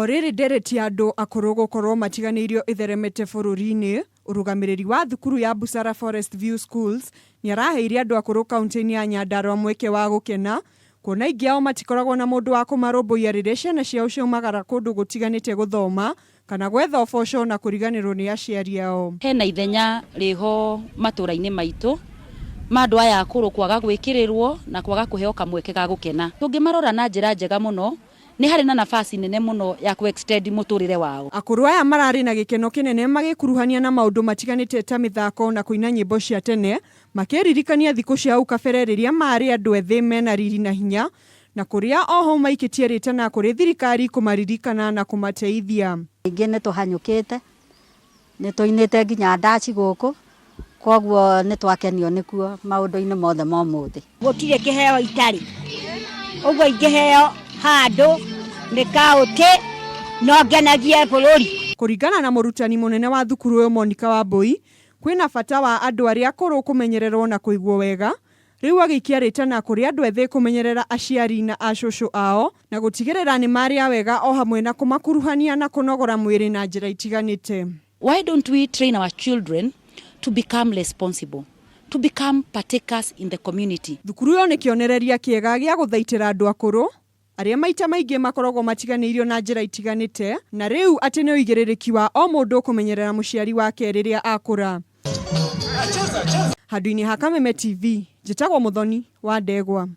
O rĩrĩ ndereti ya andũ akũrũ gũkorwo matiganĩirio ĩtheremete bũrũri-inĩ, ũrũgamĩrĩri wa thukuru ya Busara Forest View Schools nĩaraheire andũ akũrũ kauntĩ-inĩ ya Nyandarua mweke wa gũkena kuona aingĩ ao matikoragwo na mũndũ wa kũmarũmbũiya rĩrĩa ciana ciao ciaumagara kũndũ gũtiganĩte gũthoma kana gwetha ũboco na kũriganĩrwo nĩ aciari ao. Hena ithenya rĩho matũra-inĩ maitũ ma andũ aya akũrũ kwaga gwĩkĩrĩrwo na kwaga kũheo kamweke ga gũkena. Tũngĩmarora na njĩra njega mũno, nĩ harĩ na nafasi nene mũno ya kũ extend mũtũrĩre wao. Akũrũ aya mararĩ na gĩkeno kĩnene magĩkuruhania na maũndũ matiganĩte ta mĩthako na kũina nyĩmbo cia tene, makĩririkania thikũ cia hau kabere rĩrĩa marĩ andũ ethĩ mena riri na hinya, na kũrĩa oho maikĩtie rĩtana kũrĩ thirikari kũmaririkana na kũmateithia. Ningĩ nĩ tũhanyũkĩte, nĩ tũinĩte nginya ndaci gũkũ, kwoguo nĩ twakenio nĩkuo maũndũ-inĩ mothe ma ũmũthĩ. Gũtirĩ kĩheo itarĩ, ũguo ingĩheo handũ nĩ kaũntĩ no ngenagie bũrũri. Kũringana na mũrutani mũnene wa thukuru ũyũ Monica Wambui, kwĩna bata wa andũ arĩa akũrũ kũmenyererwo na kũigwo wega, rĩu agĩikia rĩtana kũrĩ andũ ethĩ kũmenyerera aciari na acũcũ ao na gũtigĩrĩra nĩ marĩa wega o hamwe na kũmakuruhania na kũnogora mwĩrĩ na njĩra itiganĩte. Why don't we train our children to become responsible, to become partakers in the community? Thukuru ĩyo nĩ kĩonereria kĩega gĩa gũthaitĩra andũ akũrũ arĩa maita maingĩ makoragwo matiganĩirio na njĩra itiganĩte na rĩu atĩ nĩ ũigĩrĩrĩki wa o mũndũ kũmenyerera mũciari wake rĩrĩa akũra. Handũ-inĩ ha Kameme TV, njĩtagwo Mũthoni wa Ndegwa.